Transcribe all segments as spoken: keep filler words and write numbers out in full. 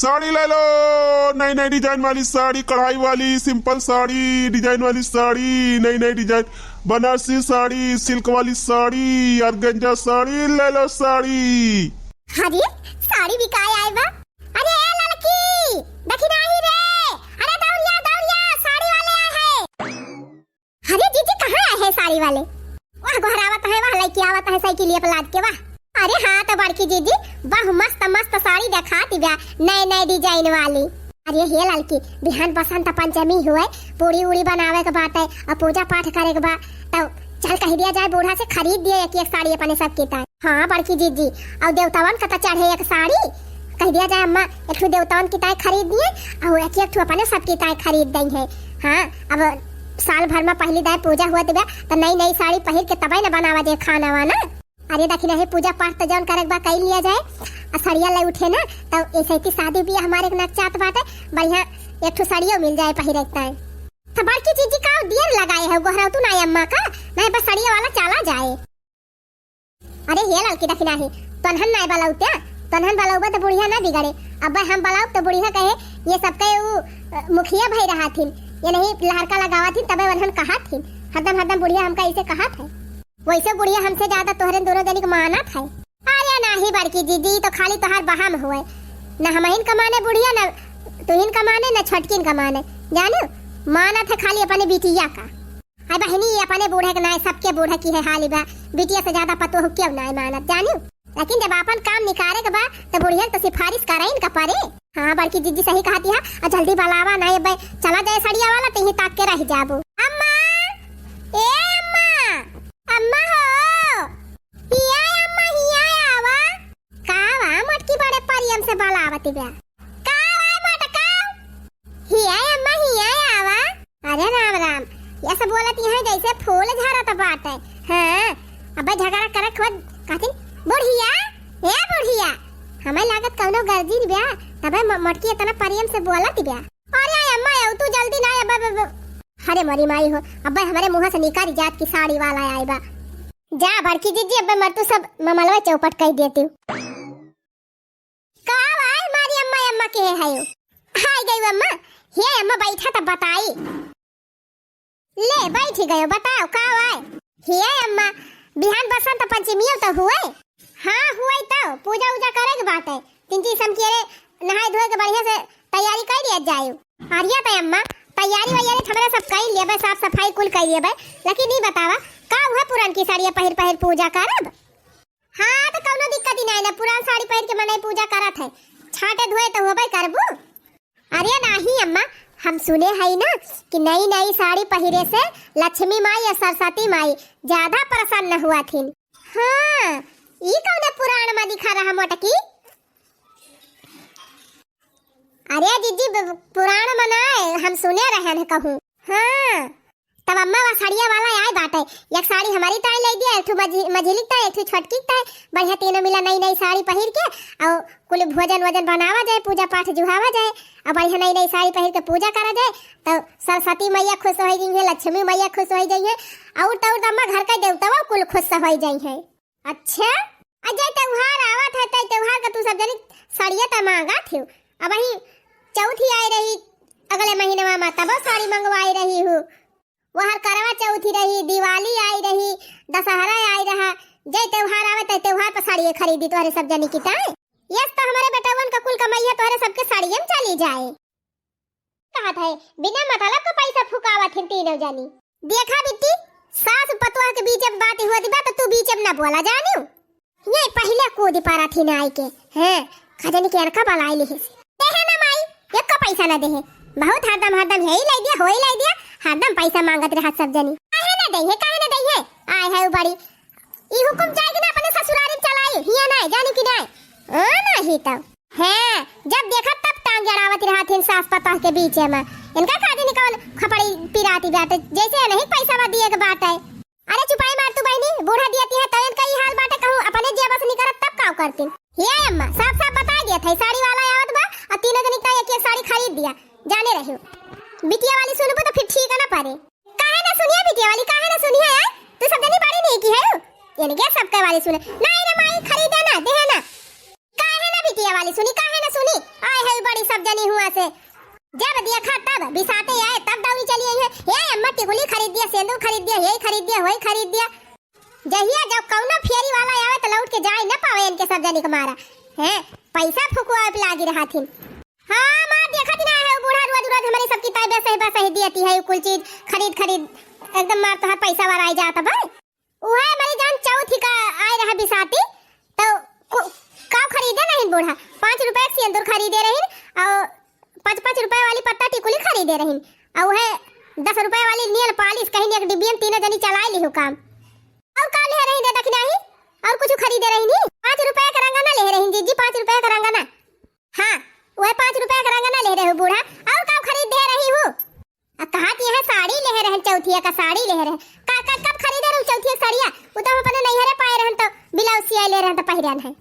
साड़ी ले लो, नई नई design वाली साड़ी, कढ़ाई वाली, simple साड़ी, design वाली साड़ी, नई नई design, बनारसी साड़ी, silk वाली साड़ी, organza साड़ी, ले लो साड़ी। अरे, साड़ी बिकाए आए बा। अरे, ए ललकी, देखी नाही रे। अरे, दौड़िया, दौड़िया, साड़ी वाले आए हैं। अरे जीजी, कहाँ आए हैं साड़ी वाले? वाह, गोहरावत है, वाह, लइके आवत है साइकिलिया पे लाद के, वाह। अरे हाँ, तो बड़की जीजी, वाह, मस्त मस्त साड़ी देखाती बा, नए नए design वाली। अरे हे ललकी, बिहान बसंत पंचमी हुए, पूड़ी उड़ी बनावे के बाटे और पूजा पाठ करे के बा, तो चल कह दिया जाए बूढ़ा से खरीद दिए एक एक साड़ी अपने सबके ताई। हाँ बड़की जीजी, और देवतवन का तो चढ़े एक साड़ी, कह दिया जाए अम्मा एक ठो देवतवन की ताई खरीद दिए और एक एक ठो अपने सबके ताई खरीद दई है। हाँ, अब साल भर में पहली दाई पूजा हुआ दिबा, तो नई नई साड़ी पहिर के तबे न बनावा जाए खाना वाना। अरे दखिना है, पूजा पाठ तो जौन करे के बा कई लिया जाए, आ सड़िया ले उठे ना, तो ऐसे की शादी बियाह हमारे एक नकचात बाटे, बढ़िया एक ठो सड़ियो मिल जाए पहिरे के ताई। तो बड़की जीजी का देर लगाए है, गोहरावतू ना अम्मा का, नहीं बस सड़िया वाला चला जाए। अरे हे ललकी दखिना है, तोनहन नाय बलौते, तोनहन बलौबे तो बुढ़िया ना बिगड़े। अब हम बलौब तो बुढ़िया कहे, ये सबके ऊ, अ, मुखिया भाई रहा थिन, ये नहीं लहरका लगावा थिन, तबे वनहन कहा थिन। हरदम, हरदम बुढ़िया हमका ऐसे कहा थे। वैसे बुढ़िया हमसे ज्यादा तोहरे दोनों जनी के मानत है। अरे नाही बड़की जीजी, तो खाली तोहार बहम हुए, न हमहिन कमाने बुढ़िया, न तुहिन कमाने, न छोटकिन कमाने, जानो, मानत है खाली अपने बिटिया का। हाय बहिनी, ये अपने बूढ़े के नाय, सबके बूढ़े की है हाल बा। बिटिया से ज्यादा पतोह क्यों नाय मानत, जानियो। लेकिन जब आपन काम निकारे के बा, तो बुढ़िया तो सिफारिश करे इनका परे। हाँ, बड़की जीजी सही कहती है। और जल्दी बलावा ना, ये बे, चला जाए सड़िया वाला, तो यहीं ताक के रह जाबो। अम्मा, ए अम्मा, अम्मा हो, हिया अम्मा, हिया आवा। का वा, मोटकी बड़े परियम से बलावती बा। का वा, मोटका? हिया अम्मा, हिया आवा। अरे राम राम, ये सब बोलत यहाँ जैसे फूल झरत बाटे। हाँ, अबे झगड़ा करत खुद कहतिन, "बुढ़िया, ए बुढ़िया।" हमें लागत कौनो गर्जिन ब्या, तबे म-, मोटकी इतना प्रेम से बोलत ब्या। अरे अम्मा, आउ तू जल्दी ना, अब, अब, अब। अरे मोरी माई हो, अबे हमारे मुँह से निकारी जात की साड़ी वाला आए बा। जा बड़की जीजी, अबे मर तू सब ममलवा चौपट कह देती। का भाई मारी अम्मा, अम्मा के है यो? हाय गई अम्मा, हे अम्मा बैठा तब बताई। ले बैठ गयो, बताओ का भाई? हे अम्मा, बिहान बसंत पंचमी तो हुए? हाँ हुए, तो पूजा उजा करे के बाटे। तीन चीज हम किए नहाए धोए के बढ़िया से तैयारी कर लिया जाए। अरे तो अम्मा, तैयारी वैयारी हमरा सब कर लेबे, साफ सफाई कुल कर लेबे, लेकिन नहीं बतावा का हुए पुरान की साड़िया पहिर पहिर पूजा करब? हाँ, तो कौनो दिक्कत ही नाई ना, पुरान साड़ी पहिर के मनई पूजा करत है, छाटे धोए तो होबे करबू। अरे नाही अम्मा, हम सुने हई ना कि नई नई साड़ी पहिरे से लक्ष्मी माई या सरस्वती माई ज्यादा प्रसन्न हुआ थिन। हाँ, ई कौने पुराण में दिखा रहा मोटकी? अरे जीजी, ब-, पुराण में ना है, हम सुने रहन है कहूँ। हाँ, तब अम्मा वा साड़िया वाला आए बाटे, एक साड़ी हमारी ताई ले दिया, एक ठो मझी-, मझिली ताई, एक ठो छोटकी ताई, बढ़िया तीनों मिला नई नई साड़ी पहिर के, और कुल भोजन वोजन बनावा जाए, पूजा पाठ जुहावा जाए, और बढ़िया नई नई साड़ी पहिर के पूजा करा जाए, तो सरस्वती मैया खुश हो जाई है, लक्ष्मी मैया खुश हो जाई है, और तो और अम्मा घर का देवता कुल खुश हो जाई है। अच्छा, अजय त्योहार आवत है, तय त्योहार का तू सब जनी साड़िया त मांगत हो। अब वही चौथी आई रही अगले महीने में, तबो साड़ी मंगवाई रही हूँ। वहर करवा चौथी रही, दिवाली आई रही, दशहरा आई रहा, जय त्योहार आवे तय त्योहार पर साड़िया खरीदी तोहरे सब जनी की ताई। यस तो हमारे बेटवन का कुल कमैया तोहरे सबके साड़िया में चली जाए। कहत है, बिना मतलब का पैसा फुकावत हिन तीनों जनी। देखा बिट्टी, सास पतोह के बीच में बात होत बा, तो तू बीच में ना बोला, जानियो। ये पहले कूद पड़ा थी ना आई के, हैं, खजनी के अनका बलाई लिहिस। देहे ना माई, एको पैसा ना देहे। बहुत हरदम, हरदम यही लाई दिया, होई लाई दिया, हरदम पैसा मांगत रहत सब जनी। काहे ना देहे, काहे ना देहे? आए है उ बड़ी, ई हुकुम जाएगी ना अपने ससुरारी में चलाई, हिया ना, जानी कि ना? ओ ना ही तो। हैं, जब देखा तब टांग अड़ावत रहत हिन सास पतोह के बीच में। इनका का जानी कौन खपड़ी पिराती बाटे, जैसे नहीं पैसा बा दिए के बाटे। अरे चुपाई मार तू बहिनी, बूढ़ा दियती है तब इनका ई हाल बाटे, कहूँ अपने जेब से निकरत तब काव करतीन। हे अम्मा, साफ साफ बताई दिया था, साड़ी वाला आवत बा और तीनों जनी का एक एक साड़ी खरीद दिया, जाने रहियो। बिटिया वाली सुनबो तो फिर ठीक है ना पारे। काहे ना सुनिया बिटिया वाली, काहे ना सुनिया यार? तू सब जनी बड़ी नहीं की है, इनके सबके वाली सुने। नहीं रे माई, खरीदे ना, देहे ना। काहे ना बिटिया वाली सुनी, काहे ना सुनी? आए है बड़ी सब जनी हुआ से जब देखा तब बिसाते आए, तब दौड़ी चली आई है, "हे अम्मा, टिकुली खरीद दिया, सेंदूर खरीद दिया, यही खरीद दिया, वही खरीद दिया।" जहिया जब कौनो फेरी वाला आवे तो लौट के जाए न पावे इनके सब जनी के मारा। हैं, पैसा फुकवावे पे लागी रहथिन। हाँ, मार देखत ना है, वो बूढ़ा रोज रोज हमरे सबकी ताई बस है, बस है दियती है, कुल चीज खरीद खरीद एकदम मार तोहार पैसा वाला आई जात बा। उहे हमारी जान चौथी का आए रहा बिसाती, तो कु-, का खरीदे रहिन बूढ़ा? पाँच रुपया के सेंदूर खरीदे रहिन, और पाँच पाँच रुपया वाली पत्ता टिकुली खरीदे रहिन, और उहे दस रुपया वाली नेल पालिश कहीं एक डिब्बियन तीनों जनी चलाए लिहु काम। और का ले रहिन रे दखिनाही? और कुछ खरीदे रहिन ही? पाँच रुपया के रंगना ले रहिन जीजी, पाँच रुपया के रंगना। हाँ, उहे पाँच रुपया के रंगना ले रहे हो बूढ़ा, और का खरीद दे रही हो? आ, कहा कि यह साड़ी ले रहन, चौथिया का साड़ी ले रहन। का, का, कब खरीदे रहू चौथिया साड़िया? उ तो हम अपने नैहरे पाए रहन, तो ब्लाउज सियाए ले रहन, तो पहिरन है।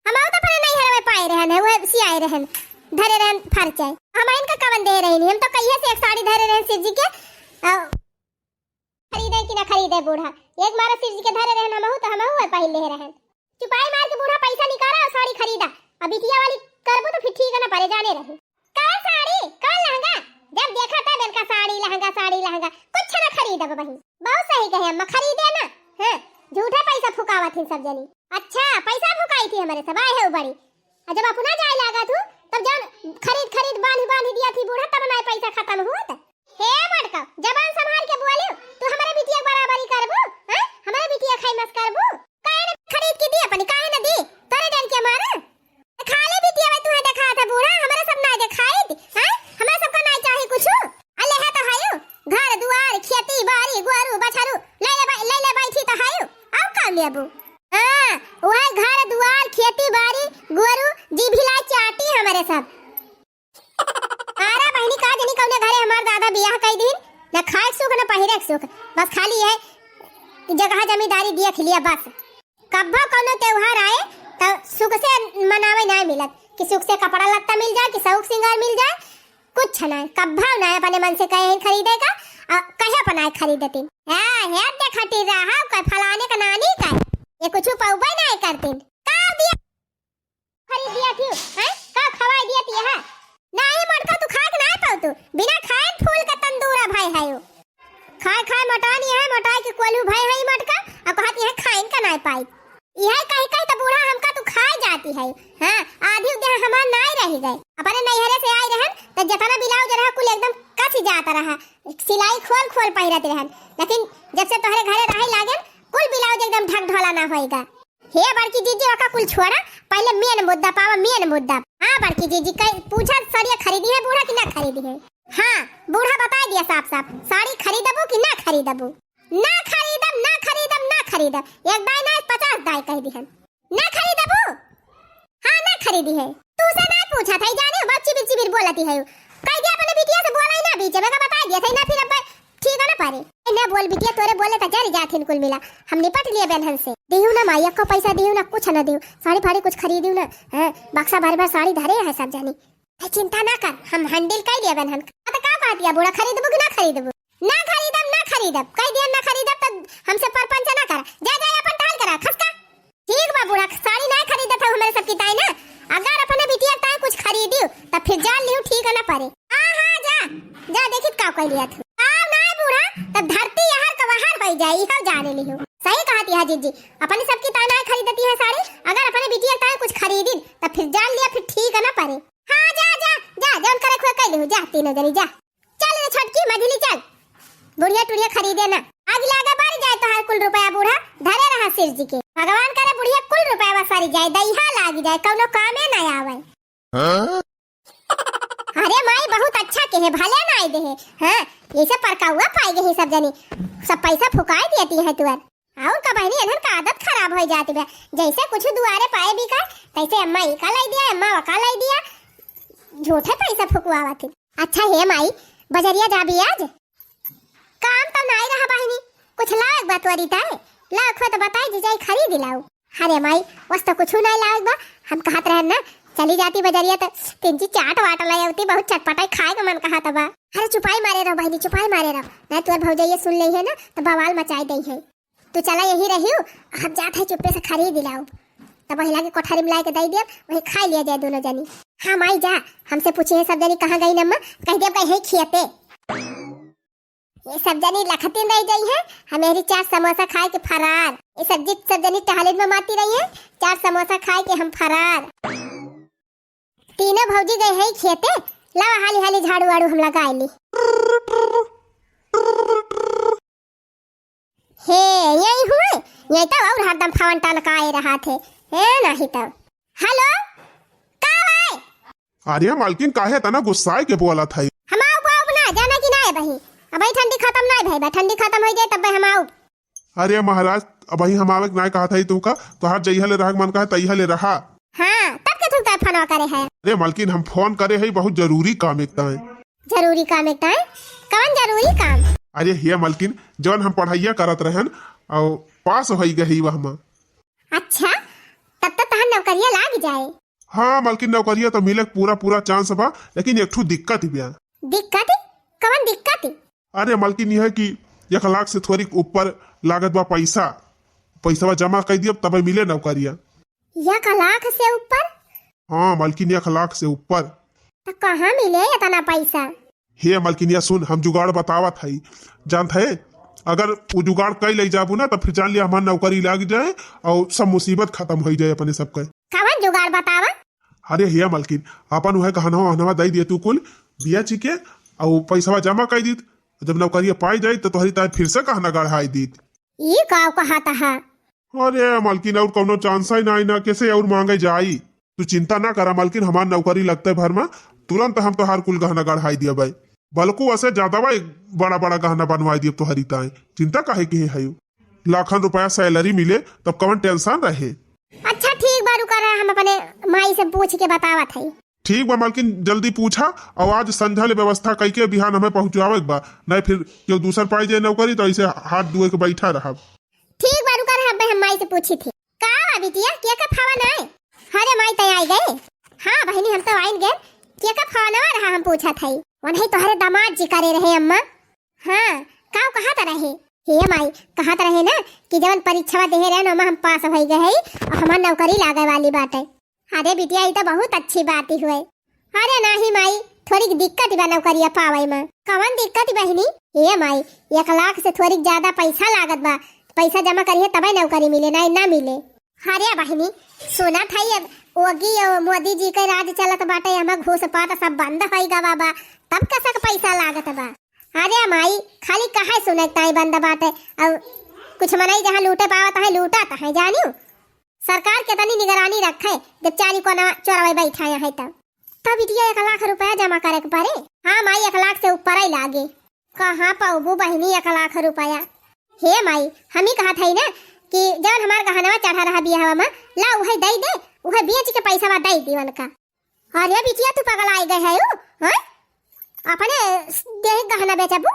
हम तो अपने नैहरे में पाए रहन है, वह सियाए रहन, धरे रहन फरचाए। हम इनका कवन दे रही नहीं, हम तो कहिए से एक साड़ी धरे रहन शिव जी के। आ, खरीदे कि ना खरीदे बूढ़ा, एक मारा शिव जी के धरे रहन, हमहू तो हमहू वह पहिर ले रहन। चुपाई मार के बूढ़ा पैसा निकाला और साड़ी खरीदा। अब बिटिया वाली करबू तो फिर ठीक है ना, परे जाने रहे। का साड़ी, का लहंगा? जब देखा तब इनका साड़ी, लहंगा, साड़ी, लहंगा, कुछ ना खरीदब बहिन। बहुत सही कहे अम्मा, खरीदे ना। हाँ, झूठे पैसा फुकावत थी सब जनी। अच्छा, पैसा फुकाई थी हमारे सब, आए है बड़ी। और जब अपना जाए लागा तू, तब जब खरीद, खरीद, बांधी, बांधी दिया थी बूढ़ा, तब ना पैसा खत्म हुआ था। हे मटका, जबान संभाल के बोलियो, तू हमरे बिटिया के बराबरी करबू? हैं? हमरे बिटिया खाई मस करबू? काहे न खरीद के दी अपनी, काहे न दी? तोरे डर के मारे? खाली बिटिया में तुहे देखा था बूढ़ा, हमरे सब ना देखाई दी, हैं? हमरे सब का ना चाही कुछ। अले है तो हायो, घर दुआर, खेती बाड़ी, गोरू, बछरू, ले ले बै-, ले ले बैठी तो हायो। और का लेबू? हाँ, वह घर दुआर, खेती बाड़ी, गोरू, जी भिलाई चाटी हमरे सब। अरे बहिनी, का जनी कौने घरे हमार दादा बियाह कई दिन, न खाए के सुख, न पहिरे के सुख, बस खाली है जगह जमींदारी देख लिया बस। कब्बो कौनो त्योहार आए तो सुख से मनावे ना मिलत कि सुख से कपड़ा लत्ता मिल जाए, कि शौक सिंगार मिल जाए, कुछ ना। कब्बो ना अपने मन से कहे हैं खरीदे का, आ, कहे अपना खरीदती। हाँ, हेर देखा टी रहा कोई फलाने का नानी का, ये कुछ पौबे ना करती। का दिया खरीद दिया थी, हैं? का खवाई दिया थी यहाँ? नाही मटका, तू खाए के नाही पाऊ तू। बिना खाए फूल का तंदूरा भाई है यो। खाए खाए मोटा नहीं है, मोटाई के कोलू भाई है मटका, और कहत यहाँ खाइन का नाही पाई। यह कही कही तो बूढ़ा हमका तू खाए जाती है। हाँ, आधी उद्या हमार नाही रह गए। अपने नैहरे से आई रहन, तो जितना ब्लाउज रहा कुल एकदम कस जाता रहा, सिलाई खोल खोल पहिरत रहन। लेकिन जब से तोहरे घरे रहे लागन, कुल ब्लाउज एकदम ढक ढोला ना होएगा। हे बड़की जीजी, ओका कुल छोड़ा, पहिले मेन मुद्दा पावा, मेन मुद्दा। हाँ बड़की जीजी, कई पूछा, साड़िया खरीदी है बूढ़ा कि ना खरीदी है? हाँ, बूढ़ा बताई दिया साफ साफ, साड़ी खरीदबू कि ना खरीदबू? ना खरीदब, ना खरीदब, ना खरीदब। एक दाई ना, पचास दाई कह दिहन। ना खरीदबू? हाँ, ना खरीदी है। तू से ना पूछा था, जाने हो, बहुत चिबिर चिबिर बोलती है। कह दिया अपने बिटिया से बोला ही ना बीच में, का बताई दिया था ना, फिर अब ठीक है ना पारे। ए, ना बोल बिटिया, तोरे बोले तो जरी जाथिन कुल मिला। हम निपट लिए बेनहन से। दिहू ना माई, एको पैसा दिहू ना, कुछ ना दिहू। साड़ी फाड़ी कुछ खरीदियो ना। हैं, बक्सा भर भर साड़ी धरे है सब जानी। ए, चिंता ना कर, हम handle कर लिए बेनहन। आ, तो का कहत या बूढ़ा, खरीदबू कि ना खरीदबू? ना खरीदब, ना खरीदब। कह दिया ना खरीदब तो हमसे परपंच ना कर। जा, जा, अपन टहल करा, खसका। ठीक बा बूढ़ा, साड़ी ना खरीदत हऊ हमरे सबकी ताई ना। अगर अपने बिटिया ताई कुछ खरीदियो, तब फिर जान लिहू ठीक है ना परे। हाँ, हाँ, जा, जा, देखित का कह लिया तू। आ, ना बूढ़ा, तब धरती यहर का वहर होई जाई, इहो जाने लिहू। सही कहत यह जीजी, अपने सबकी ताई ना खरीदती है साड़ी, अगर अपने बिटिया ताई कुछ खरीदिन, तब फिर जान लिया फिर ठीक है ना परे। हाँ, जा, जा, जा, जौन करे खुए कह लिहू, जा, तीनों जनी, जा। चल रे छोटकी, मझली चल, बुढ़िया टुढ़िया खरीदे ना। आग लागे बारी जाए तोहार कुल रुपया बूढ़ा, धरे रहा शिव जी के। भगवान करे बुढ़िया कुल रुपया सारी जाए, दहिया लाग जाए, कौनो कामे ना आवे। हाँ? अरे माई, बहुत अच्छा के है, भले ना आए दे है। हाँ, ऐसे परकाउआ पाई गई सब जनी, सब पैसा फुकाए दियती है तुअर। और का बहनी, एनहन का आदत खराब हो जाती बा। जैसे कुछ दुआरे पाए भी का, तैसे अम्मा ई का लाई दिया, अम्मा वो का लाई दिया। झूठे पैसा फुकवावत ही। अच्छा हे माई, बजरिया जाबी आज? काम तो नाई रहा बहिनी, कुछ लायक बा तोरी ताए? लायक हो तो बताई जी, जाई खरीद लाऊ। अरे माई, वस तो कुछ नाई लायक बा। हम कहत रहन ना, चली जाती बजरिया तो तीन ची चाट वाट ले आवती, बहुत चटपटाई खाए के मन कहत बा। अरे चुपाई मारे रहो बहिनी, चुपाई मारे रहो, ना तोर भौजैया सुन ले है ना तो बवाल मचाई दई है। तू चला यही रहियो, हम जात है चुप्पे से खरीद लाओ। तब वही लागे कोठरी में लाए के दे दियब, वही खाई लिया जाए दोनों जनी। हाँ माई जा, हमसे पूछी है सब जनी कहाँ गई नम्मा, कह दियब गई है खियते। ये सब जनी लखतिन रह गई है, हम यही चार समोसा खाए के फरार। ये सब जित सब जनी टहलिन में माती रही है, चार समोसा खाए के हम फरार। तीनों भौजी गए हैं खेते, लावा हाली हाली झाड़ू वाड़ू हम लगाए ली। हे, यही हुए, यही तो और हरदम फोन टनकाए रहा थे। हे, नहीं तो। हेलो, का भाई? अरे मलकिन, काहे तना गुस्साए के बोलत है? हम आउब, आउब ना, जाना कि ना है बही? अबही ठंडी खत्म ना भई बा, ठंडी खत्म हो जाए तब हम आउब। अरे महाराज, अबही हम आवे के ना कहत है तुमका, तोहार जइहा ले रहा के मन कहे तइहा ले रहा। हाँ, तब के तुम तय फोनवा करे है? अरे मलकिन, हम फोन करे है बहुत जरूरी काम एक ताए। जरूरी काम एक ताए? कौन जरूरी काम? अरे हे मलकिन, जौन हम पढ़ाइया करत रहन और पास होई गई वह में। अच्छा, तब तो तहार नौकरिया लाग जाए। हाँ मलकिन, नौकरिया तो मिले के पूरा पूरा चांस बा, लेकिन एक ठो दिक्कत ही बा। दिक्कत? कवन दिक्कत? अरे मलकिन, यह है कि एक लाख से थोड़ी ऊपर लागत बा पैसा, पैसवा जमा कर दियब तबे मिले नौकरिया। एक लाख से ऊपर? हाँ मलकिन, एक लाख से ऊपर। तो कहाँ मिले इतना पैसा? हे मलकिनिया सुन, हम जुगाड़ बतावत हई, जानत है, अगर वो जुगाड़ कई ले जाबू ना, तो फिर जान लिया हमार नौकरी लाग जाए और सब मुसीबत खत्म हो जाए अपने सबके। कवन जुगाड़ बतावा? अरे हे मलकिन, अपन वह गहनवा वहनवा दे दिए तू कुल, बिया चिके, और पैसवा जमा कर दीत, जब नौकरिया पाई जाई तो तोहरी ताए फिर से गहना गढ़ाई दीत। ई का कहत है? अरे मलकिन, और कौनो चांस ही ना, ना कैसे और मांगे जाई। तू चिंता ना करा मलकिन, हमार नौकरी लगते भर में तुरंत हम तोहार कुल गहना गढ़ाई दिया भाई, बल्कु वैसे ज्यादा भाई बड़ा बड़ा गहना बनवाई दिया तोहरी ताए। चिंता काहे के है? लाखन रुपया सैलरी मिले तब कवन टेंशन रहे। अच्छा ठीक बा, रुका रहा, हम अपने माई से पूछ के बतावत है। ठीक बा मलकिन, जल्दी पूछा और आज संझा ले व्यवस्था कई के बिहान हमें पहुँचावे के बा, नहीं फिर केहू दूसर पाई जाए नौकरी तो ऐसे हाथ धोए के बैठा रहब। ठीक बा, रुका रहा, अबे हम माई से पूछी थी। का बा बिटिया, के का फोन आए? अरे माई, तै आई गए? हाँ बहिनी, हम तो आइन गए। के का फोन रहा, हम पूछा थई। वो नहीं, तोहरे दामाद जी करे रहे अम्मा। हाँ, का कहत रहे? हे माई, कहत रहे ना कि जवन परीक्षा देहे रहे ना, ओमा हम पास होई गए हई और हमार नौकरी लागे वाली बाटे। अरे बिटिया, ई तो बहुत अच्छी बात ही हुए। अरे नाही माई, थोड़ी दिक्कत बा नौकरिया पावे में। कवन दिक्कत बहिनी? ए माई, एक लाख से थोड़ी ज्यादा पैसा लागत बा, पैसा जमा करिए तबे नौकरी मिले, नाही ना मिले। अरे बहिनी, सुनत हई अब योगी और मोदी जी के राज चलत बाटे, एमा घूस पाट सब बंद होई गवा बा, तब कसक पैसा लागत बा। अरे माई, खाली कहे सुने ताई बंद बाटे, और कुछ मनई जहाँ लूटे पावत है लूटत है, जानियो। सरकार केतनी निगरानी रखे, जब चारी कोना चोरवे बैठा है तब। तब बिटिया एक लाख रुपया जमा करे के पड़े। हाँ माई, एक लाख से ऊपर ही लागे। कहाँ पाउबू बहिनी एक लाख रुपया? हे माई, हम ही कहत हई ना कि जवन हमार गहनवा चढ़ा रहा बियाहवा में, ला उहे दई दे, उहे बेच के पैसा दई दी उनका। अरे बिटिया, तू पगलाई गए है, हैं? अपने देह गहना बेचबू?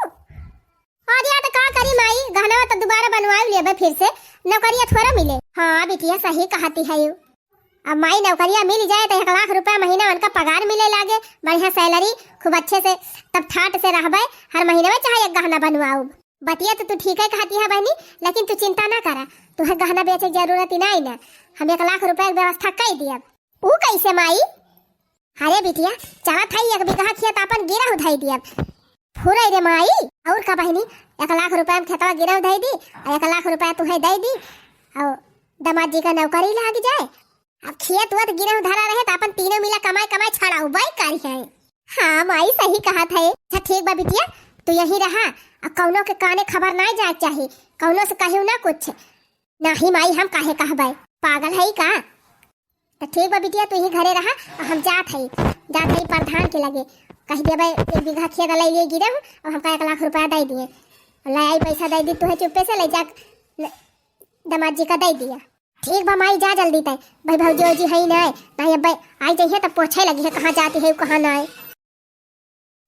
अरे यार, तो का करी माई, गहनवा तो दोबारा बनवाई लेबे फिर से, नौकरिया थोड़ा मिले। हाँ बिटिया, सही कहती है यू। अब माई नौकरिया मिल जाए तो एक लाख रुपया महीना उनका पगार मिले लागे, बढ़िया सैलरी, खूब अच्छे से, तब ठाट से रहबे, हर महीने में चाहे एक गहना बनवाऊ। बतिया तो तू ठीक है कहती है बहनी, लेकिन तू चिंता ना करा, तुहे गहना बेचे के जरूरत ही नहीं ना, हम एक लाख रुपया के व्यवस्था कर दिया। ऊ कैसे माई? अरे बिटिया, चलत हई एक बीघा खेत आपन गिरहु धई दियब। फुरै रे माई, और का बहिनी, एक लाख रुपया में खेतवा गिरहु धई दी, और एक लाख रुपया तुहे दे दी, और दामाद जी का नौकरी लाग जाए। अब खेत वत गिरहु धरा रहे तो अपन तीनों मिला कमाई कमाई छड़ाऊ बाई करी है। हाँ माई, सही कहत है। अच्छा ठीक बा बिटिया, तू यहीं रहा, और कौनो के काने खबर ना जाए के चाही, कौनो से कहियो ना कुछ। नाही माई, हम काहे कहबे, पागल है का? तो ठीक बा बिटिया, तू ही घरे रहा, और हम जात हई, जात हई प्रधान के लगे, कह देबे एक बीघा खेत ले लिए गिरहु, और हमका एक लाख रुपया दे दिए, और ले आई पैसा दे दी तुहे चुप्पे से ले जा, ले, दामाद जी का दे दिया। ठीक बा माई, जा जल्दी तय, भाई भौजी ओजी है ही ना, नहीं अब आई जइहे तब पूछे लगी है कहाँ जाती है कहाँ ना।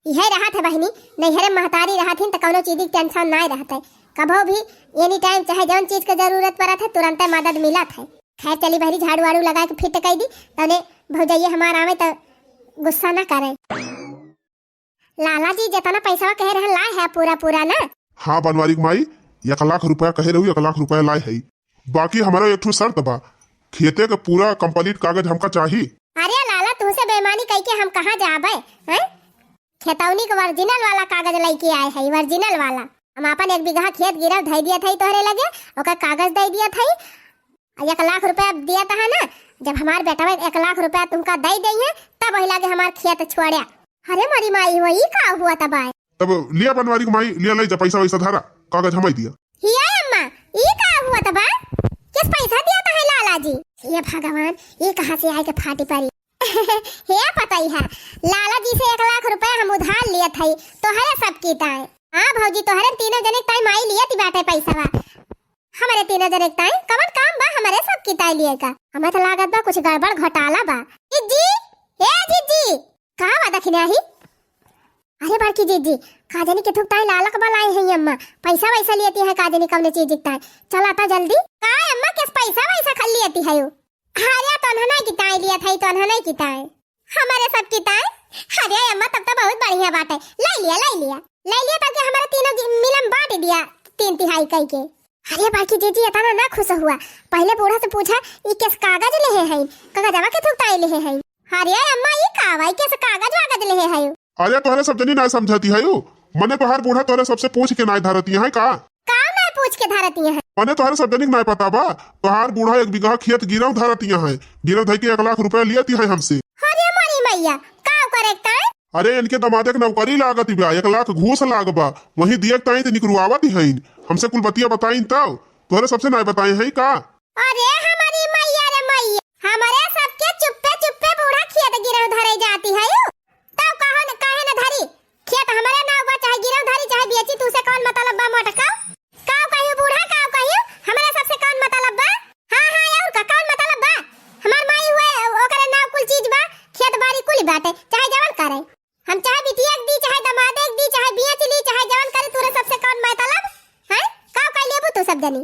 इहे रहत है बहिनी, नैहरे महतारी रहत हिन त कौनो चीज के टेंशन नाय रहत है। कभो भी एनी टाइम चाहे जौन चीज के जरूरत पड़त है, तुरंते मदद मिलत है। खैर चली बहरी, झाड़ू वाड़ू लगा के फिट कई दी, तने भौजैया हमार आवे त गुस्सा ना करे। लाला जी, जितना पैसा कहे रहन लाए है पूरा पूरा ना? हाँ बनवारी के माई, एक लाख रुपया कहे रहू, एक लाख रुपया लाए है। बाकी हमारा एक ठो शर्त बा, खेते के पूरा complete कागज हमका चाही। अरे लाला, तुहसे बेईमानी कइके हम कहाँ जाबे, हैं? खेतौनी के original वाला कागज लइके आए है, original वाला। हम आपन एक बीघा खेत गिरव धइ दियत हई तोहरे लगे, ओकर कागज दइ दियत हई। आ एक लाख रुपया दियत है ना, जब हमार बेटवा एक लाख रुपया तुमका दइ देइहैं, तब वही लागे हमार खेत छोड़्या। अरे मोरी माई हो, ई का हुआ तब आए? तब लिया बनवारी के माई, लिया लइ जा, पैसा वैसा धरा, कागज हमइ दिया। हिया अम्मा, ई का हुआ तब आए? किस पैसा दियत है लाला जी? हे भगवान, ई कहाँ से आए के फाटी परी? हे पतई है, लाला जी से एक लाख रुपया हम उधार लियत हई, तोहरे सब की ताई। हाँ भौजी, तोहरे तीनों जने के ताई माई लियत बाटे पैसा बा। हमरे तीनों जने के ताई कवन काम बा हमरे सब की ताई लिए का? हमें तो लागत बा कुछ गड़बड़ घोटाला बा। जिज्जी, ए जिज्जी, कहाँ बा दखिनाही? अरे बड़की जिज्जी, का जानी केथुक ताई लालक बलाई है अम्मा, पैसा वैसा लियत है का जानी कवने चीज के ताई। चला ता जल्दी। का अम्मा, किस पैसा वैसा खा लियत है? अरे तोन्हना की ताई लियत है, तोन्हना की ताई। हमारे सब की ताई। अरे अम्मा, तब तो बहुत बढ़िया बात है, लइ लिया, लइ लिया, लइ लिया, ताकि हमारे तीनों की मिलम बांट दिया तीन तिहाई कई के। अरे बड़की जिज्जी, इतना ना खुश हुआ, पहले बूढ़ा से पूछा, ई किस कागज लेहे हैं, कागजवा केथुक ताई लेहे हैं? अरे अम्मा, ई का भाई, किस कागज वागज लेहे हैं? अरे तोहरे सब जनी ना समझती है, मने तोहार बूढ़ा तोहरे सबसे पूछ के नाय धरती है का? का नाय पूछ के धरती है? मने तोहरे सब जनी के नाय पता बा, तोहार बूढ़ा एक बीघा खेत गिरव धरती है, गिरव धइ के एक लाख रुपया लियत है हमसे। अरे मोरी मैया, का करे के ताई? अरे इनके दमादे के नौकरी लागत बा, एक लाख घूस लाग बा, वही दिए के ताई तो निकरुआवत ही हैं, हमसे कुल बतिया बताइन तब, तोहरे सबसे नाय बताए हैं का? अरे हमारी मैया रे मैया, हमारे सबके चुप्पे चुप्पे बूढ़ा खेत गिरव धरे जाती है। तब कहो न, काहे न धरी? खेत हमारे नाव बा, चाहे गिरव धरी, चाहे बेची, तू से कौन मतलब बा मोटका? काव कहियो बूढ़ा, काव कहियो? हमारे सबसे कौन मतलब बा? हाँ, हाँ, और का, कौन मतलब बा? हमार माई हुए, ओकरे नाव कुल चीज बा, खेत बाड़ी कुल बाटे, चाहे जवन करे। हम चाहे बिटिया के दी, चाहे दमादे के दी, चाहे बेच ली, चाहे जवन करे, तोरे सबसे कौन मतलब? हैं? काव कह लेबू तू सब जनी?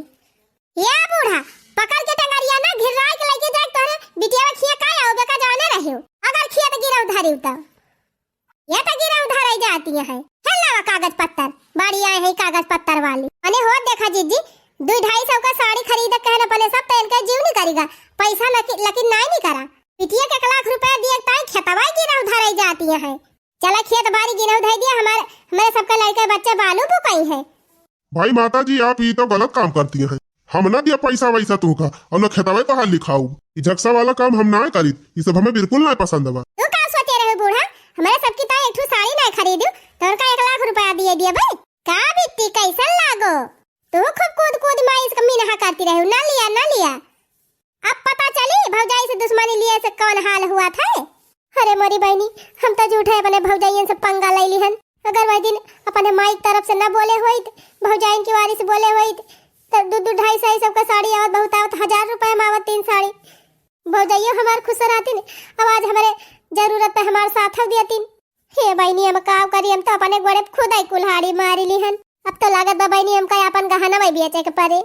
या बूढ़ा, पकड़ के टंगरिया ना घिर्राई के लेके जाए तोहरे बिटिया खिया का आओ बेका जवाने रहियो। अगर खिया तो गिरव धरियो तो। ये तो गिरव धराई जाती है। हे लावा कागज पत्तर, बड़ी आए है कागज पत्तर वाली। अने हो देखा जिज्जी, दो ढाई सौ का साड़ी खरीद के कहना पने सब तो इनका जीव नहीं करेगा। पैसा लकी-, लकिन नाई नहीं करा। बिटिया के एक लाख रुपया दिए ताई खेतवा गिरव धराई जाती है। चला खेत बाड़ी गिरव धराई दिया, हमारे, हमारे सबका लड़का बच्चा बालू बुकाई है। भाई माता जी, आप ई तो गलत काम करती हैं। हम ना दिया पैसा वैसा तोहका, और ना खेतवे तोहार लिखाऊ। ई झकसा वाला काम हम ना करीत, ई सब हमें बिल्कुल ना पसंद बा। तू का सोचे रहे बूढ़ा? हमारे सबकी तो एक ठो साड़ी ना खरीदू, तो उनका एक लाख रुपया दिए दिए भाई। का बिट्टी, कैसन लागो? तू खूब कूद कूद माई इसका मीनहा करती रहे, ना लिया, ना लिया। अब पता चली भौजाई से दुश्मनी लिए से कौन हाल हुआ था। अरे मोरी बहनी, हम तो झूठे अपने भौजाइयन से पंगा ले लिहन। अगर वही दिन अपने माई की तरफ से ना बोले होइत, भौजाइन की वारी से बोले होइत, तो दो दो ढाई सौ सबका साड़ी आवत, बहुत आवत, हजार रुपया में आवत तीन साड़ी। भौजाइयो हमार खुश रहतीन, अब आज हमारे जरूरत पे हमार साथ हो दियतीन। हे बहनी, हम का करी, हम तो अपने गोड़े पे खुद ही कुल्हाड़ी मारी लिहन। अब तो लागत बा बहनी, हमका अपन गहना में बेचे के पड़े।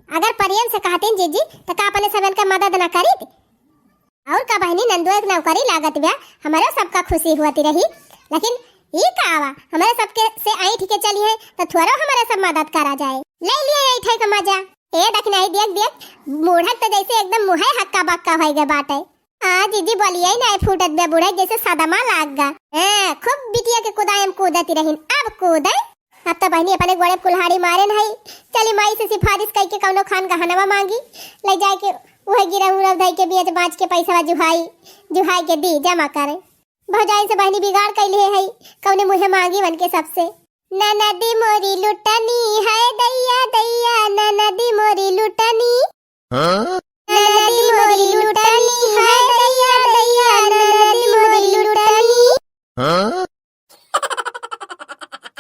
अगर प्रेम से कहतीन जीजी, तो का अपने सबन का मदद ना करीत? और का बहनी, नंदुआ एक नौकरी लागत बा, हमारे सबका खुशी होती रही। लेकिन ई का आवा, हमारे सबके से ऐंठ के चली है, तो थोड़ो हमारे सब मदद करा जाए। ले लिए ऐंठे का मजा। ए देख नहीं, देख, देख, बूढ़क तो जैसे एकदम मुँहे हक्का बक्का होई गए बाटे। आ जीजी, बोलिए ना फूटत बे बूढ़क, जैसे सदमा लाग गा। ए, खूब बिटिया के कुदायम कूदती रहीन, अब कूदे। अब तो बहनी अपने गोड़े कुल्हाड़ी मारे नहीं। चली माई से सिफारिश करके कौनो खान गहनवा मांगी, ले जाए के वह गिरव उरव धई के बेच बाच के पैसा जुहाई, जुहाई के दी जमा करे। भौजाई से बहनी बिगाड़ कैले है, कौने मुँहे मांगी बन के सबसे। ननद मोरी लुटनी है दैया दैया, ननद